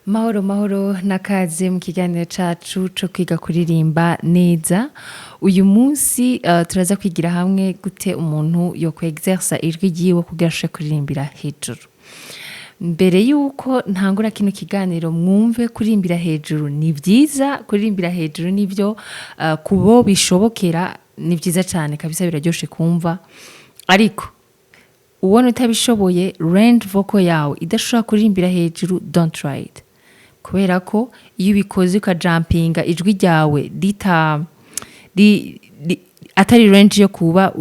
Mahoro mahoro nakaze mu kiganiro cacu co kwiga kuririmba neza. Uyu munsi turaza kwigira hamwe gute umuntu yo kwexersa ijwi ryiwe kugira ashobore kuririmbira hejuru. Mbere yuko ntangura kino kiganiro, mwumve, kuririmbira hejuru ni vyiza, kuririmbira hejuru nivyo kubo bishobokera ni vyiza cane kabisa, biraryoshe kumva. Ariko ubona utabishoboye, range vocal yawe idashobora kuririmbira hejuru, don't try it, kubera ko iyo ubikoze ukajampinga, ijwi ryawe rita atari range yo kuba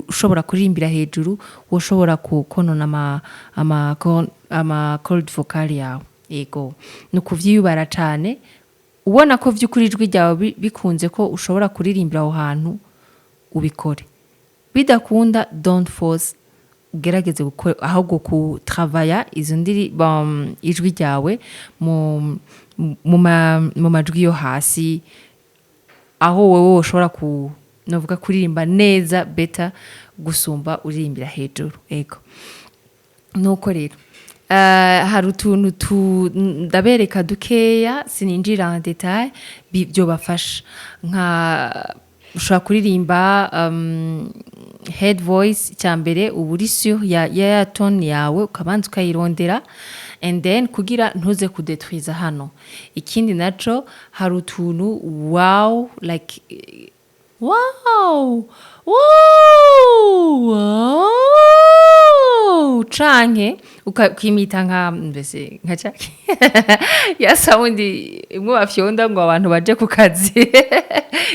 ushobora kuririmbira hejuru, woshobora konona ama cordes vocales yawe. Yego, ni ukuvyiyubara cane. Ubona ko vy'ukuri ijwi ryawe bikunze ko ushobora kuririmbira aho hantu, ubikore. Bidakunda, don't force, ugerageze gukora ahubwo kutravaya izo ndiri ijwi ryawe mu majwi yo hasi, aho wowe ushobora ku novuga kuririmba neza better gusumba uririmbira hejuru. Ego, nuko rero hari utuntu ndabereka dukeya, sininjira en détail, byobafasha. Nka ushobora kuririmba head voice. Icya mbere, uba uri sûr ya tone yawe, ukabanza ukayirondera and then kugira ntuze kudetwiza hano. Ikindi naco, hari utuntu wow, like wow wow wow, canke ukimita nka mbese nka cake ya sound imwe bafyonda ngo abantu baje ku kazi,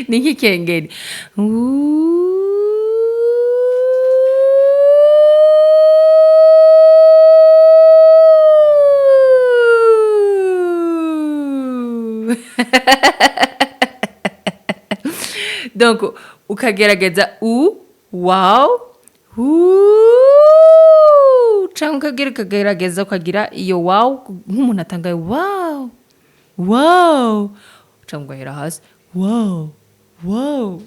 ni nk'ikengeri. Uuuu. Donc ukagerageza u wow u, canke ukagerageza ukagira iyo wow nk'umuntu atangaye, wow wow, canke ugahera hasi, wow wow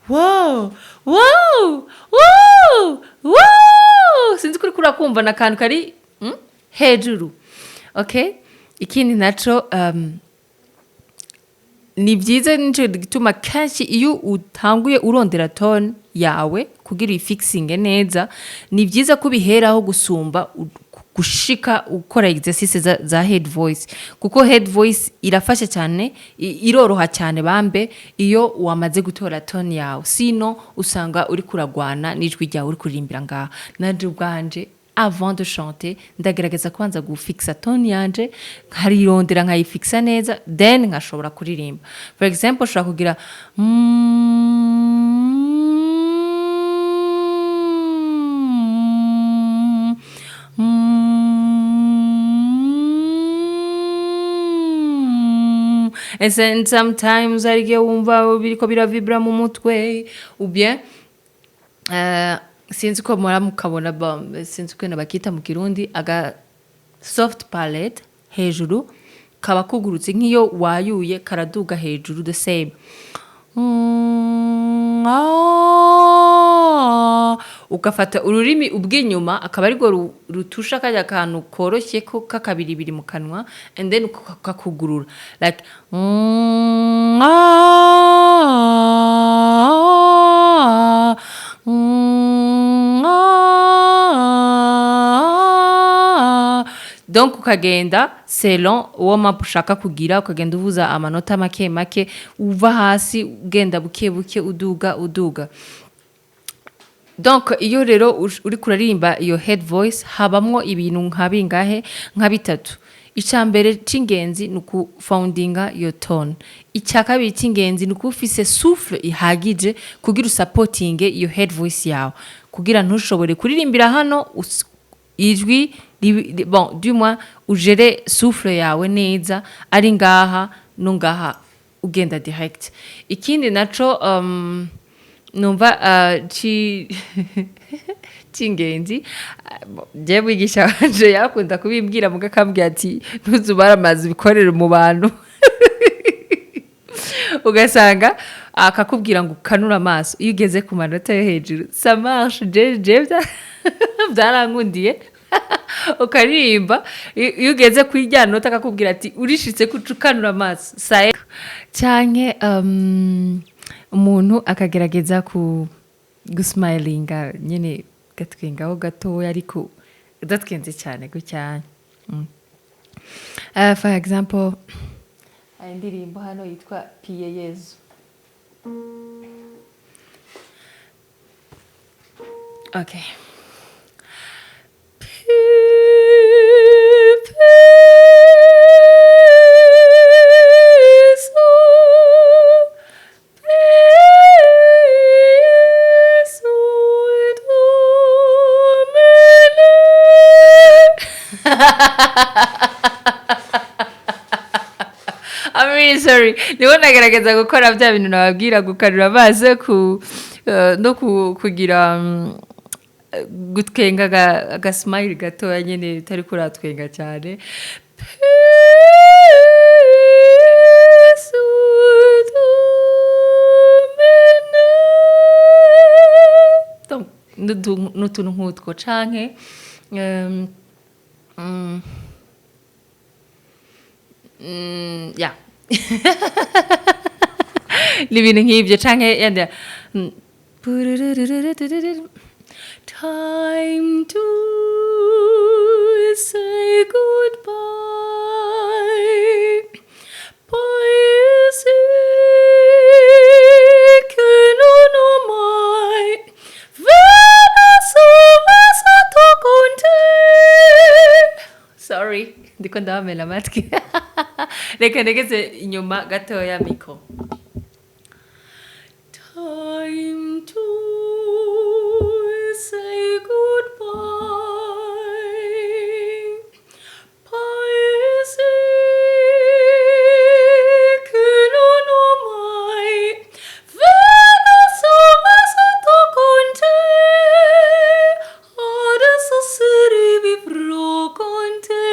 wow wow wow wow. Sinzi ko uriko urakumva na akantu kari hejuru. Okay, ikindi naco, ni byiza, nico gituma kenshi iyo utanguye urondera tone yawe kugira uyifixinge neza, ni byiza ko ubiheraho gusumba gushika ukora exercice za head voice, kuko head voice irafasha cyane, iroroha cyane bambe iyo wamaze gutora tone yawe. Sino usanga uri kuragwana n'ijwi ryawe uri kuririmbira ngaha. Nanje ubwanje, avant de chanter, ndagerageza kubanza gufixa tone yanje, nkarirondera, nkayifixa neza, then nkashobora kuririmba. For example, ushobora kugira and then sometimes hari igihe wumva biriko biravibra mu mutwe, ou bien sinzi ko mura mukabona, sinzi uko bakita mu Kirundi, aga soft palate hejuru kaba kugurutse nk'iyo wayuye, karaduga hejuru, the same. Ah. Ugafata ururimi ubw'inyuma, akaba arirwo rutusha karya kantu koroshye ko k'akabiribiri mu kanwa, and then ukakugurura like ah, ah. Donc ukagenda selon uwo map ushaka kugira, ukagenda uvuza amanota make make, uva hasi ugenda buke buke, uduga uduga. Donc iyo rero uriko uraririmba iyo head voice, habamwo ibintu nka bingahe? Nka bitatu. Icya mbere c'ingenzi ni ukufindinga iyo tone. Icya kabiri c'ingenzi ni ukuba ufise souffle ihagije kugira usapotinge iyo head voice yawe, kugira ntushobore kuririmbira hano ijwi bon, du moins ugere souffle yawe neza, ari ngaha no ngaha, ugenda direct. Ikindi naco numva c'ingenzi, jewe mwigisha wanje yakunda kubimbwira, muga akambwira ati: "Ntuzubare amazi ubikorere mu bantu." Ugasanga akakubwira ngo ukanure amaso iyo ugeze ku manota yo hejuru. Ça marche, je byarankundiye. Ukaririmba, iyo ugeze kuri rya nota akakubwira ati urishitse kucukanura amaso saye, canke umuntu akagerageza ku gusmilinga nyene, gatwengaho gatoya ariko udatwenze cyane gutya. For example, hari indirimbo hano yitwa Piye Yezu. Okay. I'm really sorry. Ndimo ndagerageza gukora bya bintu nababwira, gukarura amaso ku no kugira gutwenga aga smile gatoya nyene, utari kuratwenga cyane. Donc, n'utuntu nk'utwo canke yeah. Ni ibintu nk'ibyo canke yenda time to say goodbye. Paese che non ho mai venato con te. Sorry, ndiko ndabamena amatwi. Reka negeze inyuma gatoya micro. Time to say goodbye. Paese che non ho mai venato con te. Adesso se rivivrò con te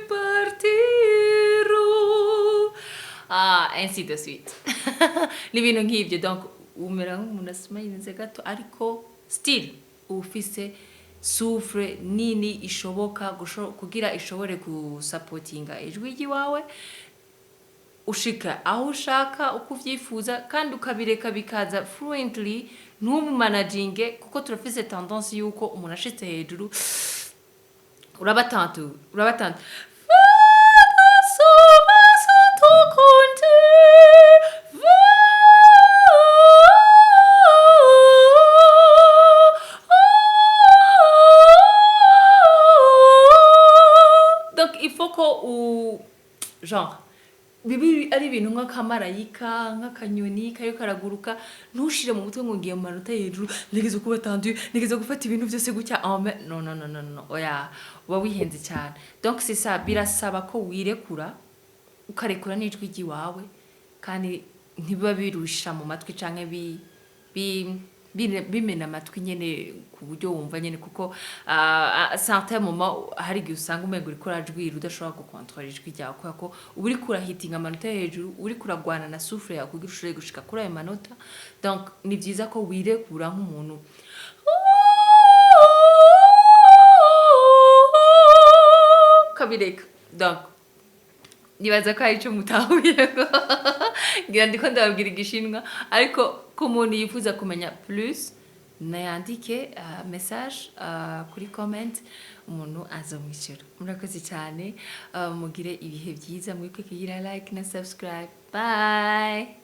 partirò. Ah, ainsi de suite. Ni ibintu nk'ibyo. Donc umera nk'umuntu asmilinze gato, ariko still uba ufise souffle nini ishoboka kugira ishobore gusapotinga ijwi ry'iwawe ushika aho ushaka uko uvyifuza, kandi ukabireka bikaza fluently, ntumumanaginge, kuko turafise tendance yuko umuntu ashitse hejuru uraba tendu, uraba tendu. Con te. Donc il faut ko u genre bibi ari ibintu nk'akamarayika, nk'akanyoni kariyo karaguruka. Ntushire mu mutwe ngo ngiye mu manota hejuru, nigeze kuba tendu, nigeze gufata ibintu byose gutya en main. Non, non, non, non, non, oya, uba wihenze cyane. Donc c'est ça, birasaba ko wirekura, ukarekura n'ijwi ry'iwawe, kandi ntibiba birusha mu matwi canke bimena amatwi nyene ku buryo wumva nyene, kuko à certain moment hari igihe usanga umengo uriko urajwira, udashobora gukontorora ijwi ryawe, kubera ko uba uriko urahitinga amanota yo hejuru, uriko uragwana na souffle yawe kugira ushobore gushika kuri ayo manota. Donc ni vyiza ko wirekura nk'umuntu ukabireka. Donc nibaza ko hari ico mutahuye, ngira ndiko ndababwira igishinwa, ariko ko umuntu yifuza kumenya plus nayandike message kuri comment, umuntu azomwishyura. Murakoze cyane, mugire ibihe byiza, mwibuke kugira like na subscribe. Bye.